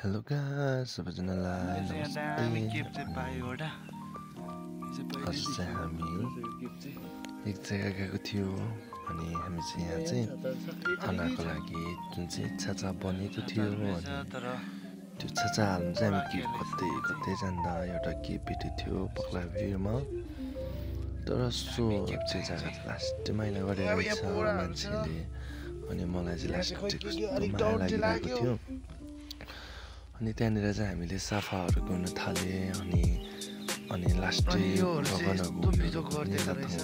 hello guys सबैजनालाई नमस्ते आज चाहिँ हामी एक जग्गा गएको थियो अनि हामी चाहिँ यहाँ चाहिँ खानाको लागि जुन चाहिँ छाचा बनेको थियो अनि त्यो छाचा हाल्नु चाहिँ हामी कतै कतै जाँदा एउटा के भेटेको थियो पक्ला भिरमा तर सो चाहिँ जग्गा लास्ट महिना गरेर रहेछ मान्छेले अनि मलाई चाहिँ लास्ट कस्तो माया लागिरहेको थियो अनि त्यहाँनिर चाहिँ हामीले सफाहरू गर्न थाले अनि लास्ट भगवानहरूको रहेछ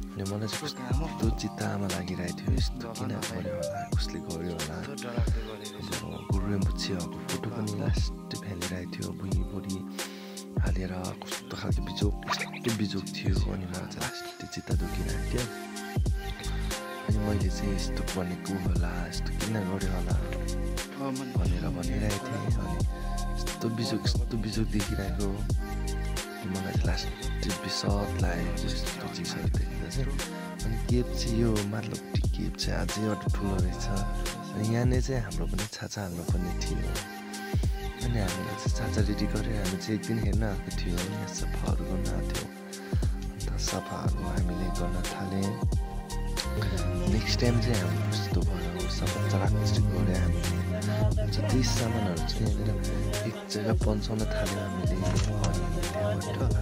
अनि मलाई चाहिँ कस्तो चित्तामा लागिरहेको थियो यस्तो किन गर्यो होला कसले गर्यो होला अब गुरु रिम्पोछेको फोटो पनि लास्ट फ्यालिरहेको थियो भुइँभरि हालेर कस्तो खालको बिजोक थियो अनि मलाई चाहिँ लास्ट चित्त दुखिरहेको थियो अनि मैले चाहिँ यस्तो बनेको होला यस्तो किन गर्यो होला भनेर भनिरहेको थिएँ अनि यस्तो बिजोक देखिरहेको मलाई चाहिँ लास्ट बिसत लागेको यस्तो चिजहरू देख्दा चाहिँ अनि केप चाहिँ यो माथिल्लोपट्टि केप चाहिँ अझै एउटा ठुलो रहेछ अनि यहाँनिर चाहिँ हाम्रो पनि छाचा हाल्नुपर्ने थियो अनि हामीले चाहिँ छाचा रेडी गरेर हामी चाहिँ एक दिन हेर्न आएको थियो यहाँ सफाहरू गर्न आएको थियो अन्त सफाहरू हामीले गर्न थाल्यौँ नेक्स्ट टाइम चाहिँ हाम्रो यस्तो भयो सफा चलाक गऱ्यो हामीले जति सामानहरू चाहिँ यहाँनिर एक जग्गा पन्साउन थाल्यौँ हामीले अनि त्यहाँबाट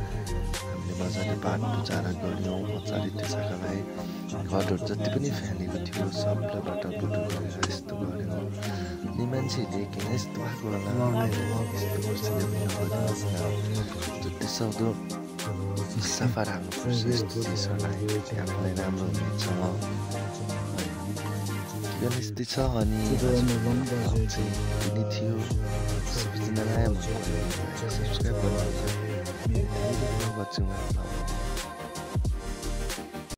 हामीले मजाले बाटो चारा गऱ्यौँ मजाले त्यो जग्गालाई घरहरू जति पनि फ्यालेको थियो सबलाई बाटो बुटो गरेर यस्तो गऱ्यौँ अनि मान्छेहरूले किन यस्तो भएको होला यस्तो जति सक्दो सफा राख्नुपर्छ यस्तो चिजहरूलाई हामीलाई राम्रो हुनेछ यस्तै छ अनि चाहिँ थियो सबैजनालाई सब्सक्राइब गर्नु